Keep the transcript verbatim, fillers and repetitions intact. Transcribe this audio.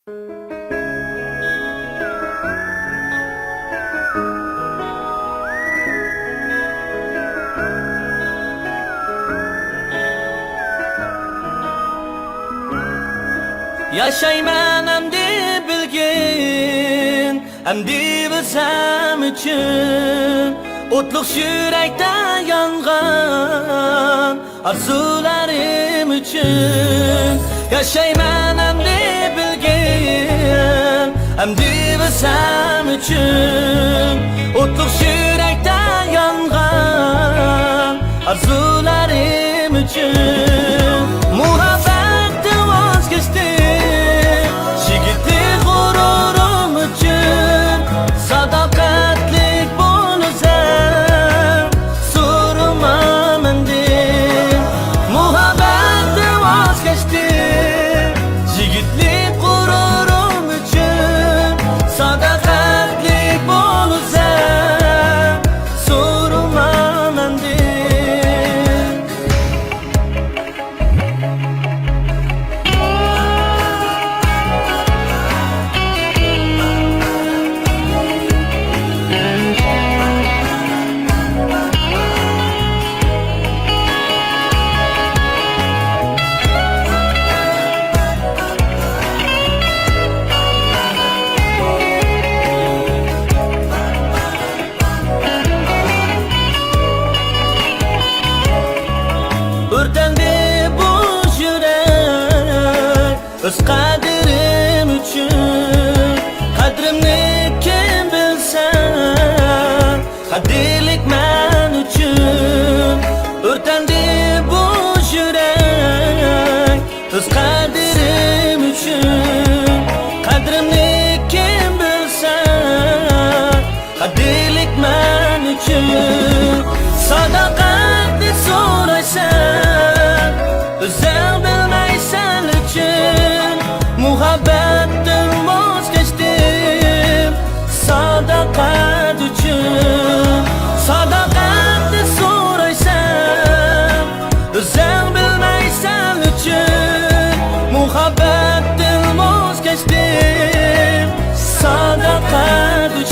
ياشايمەن ئەمدى بىلگىن، ئەمدى بىلسەم ئۈچۈن، ئوتلۇق يۈرەكتە يانغان ئارزۇلىرىم ئۈچۈن. ياشايمەن ئەمدى بىلگىن، ئەمدى بىلسەم ئۈچۈن، ئوتلۇق يۈرەكتە يانغان ئارزۇلىرىم ئۈچۈن. مۇھەببەتتىن ۋاز كەچتىم، يىگىتلىك غۇرۇرۇم ئۈچۈن. ساداقەتلىك بول ئۆزۈڭ، سورىما مەندىن. مۇھەببەتتىن ۋاز كەچتىم، يىگىتلىك غۇرۇرۇم ئۈچۈن. ساداقەتلىك بول ئۆزۈڭ، سورىما مەندىن. ئۆرتەندى بۇ يۈرەك ئۆز قەدرىم ئۈچۈن. قەدرىمنى كىم بىلسە، قەدىرلىك مەن ئۈچۈن. ئۆرتەندى بۇ يۈرەك ئۆز قەدرىم ئۈچۈن. قەدرىمنى كىم بىلسە، قەدىرلىك مەن ئۈچۈن. ساداقەتنى سورايسەن، ئۆزۈڭ بىلمەيسەن ئۈچۈن. مۇھەببەتتىن ۋاز كەچتىم، ساداقەت ئۈچۈن. ساداقەتنى سورايسەن، ئۆزۈڭ بىلمەيسەن ئۈچۈن. مۇھەببەتتىن ۋاز كەچتىم، ساداقەت ئۈچۈن.